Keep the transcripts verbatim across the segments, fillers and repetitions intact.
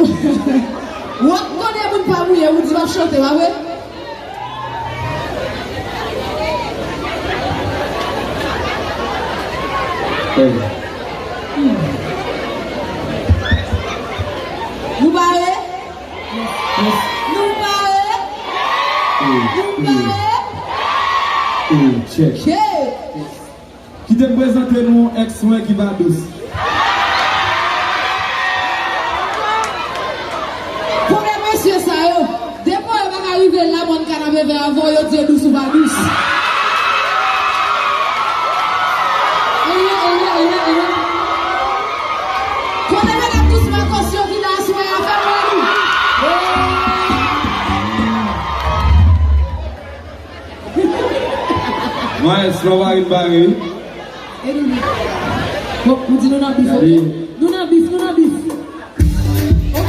W ap konnen moun pa mouye, ou di w ap chante, pa vre? Hey. Nou pare? Nou pare? Nou pare? Check. Check. Kite m prezante nou yon èks mwen ki pa dous. Kote mesye sa yo? Depi yo pa ka rive la, mòn kanapevè avè w, yo di yo dous ou pa dous. Kote medam dous makòs yo ki la aswè a, fè m wè nou. Maestro pa vin bare wi. E nou menm. Bon, nou di nou nan bif, ok? Nou nan bif, nou nan bif. Ok?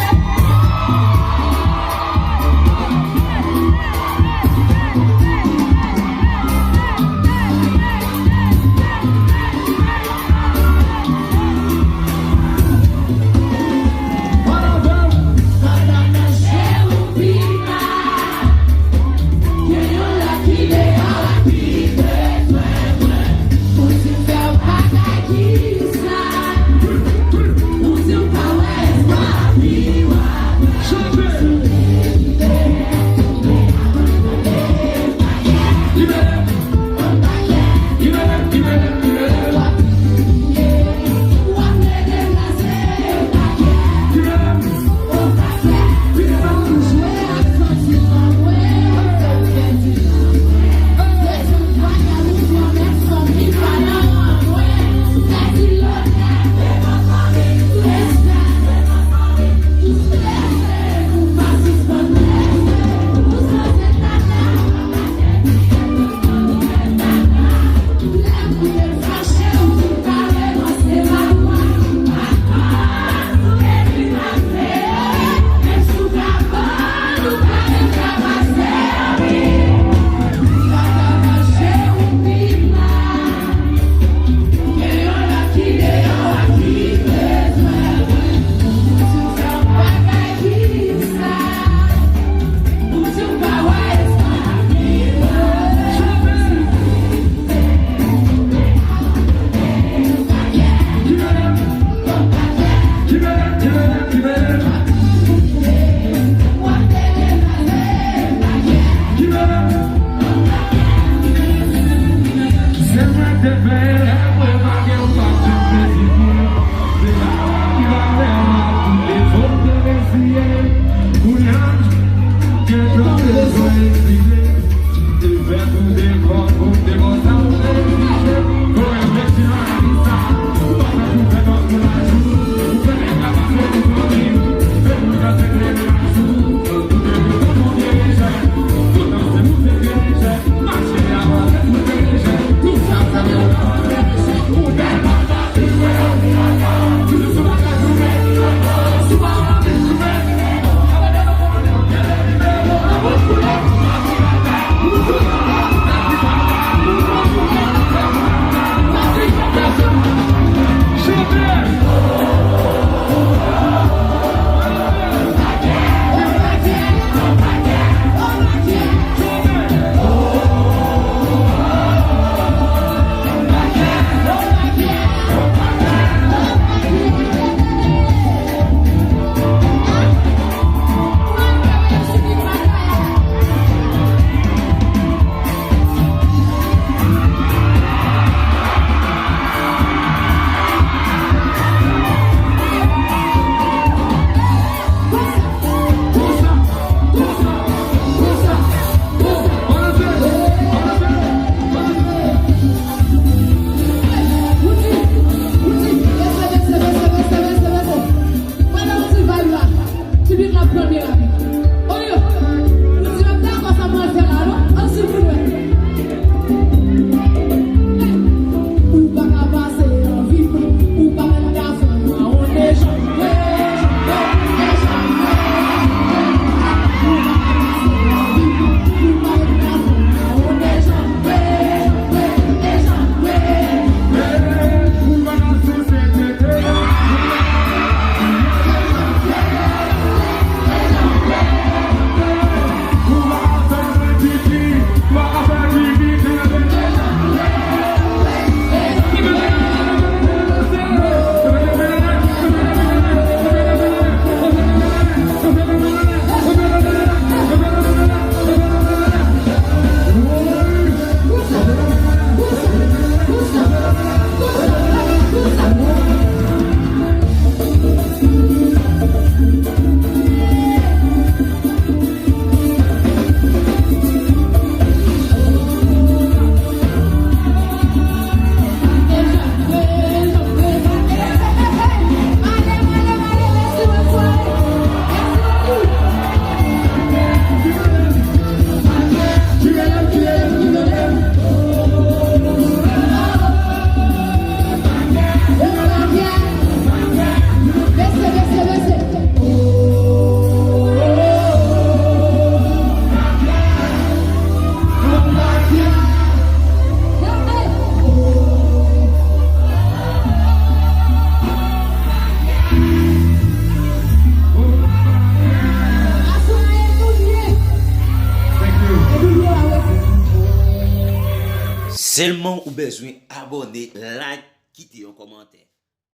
Sèlman ou bezwen abòne, like, kite yon kòmantè.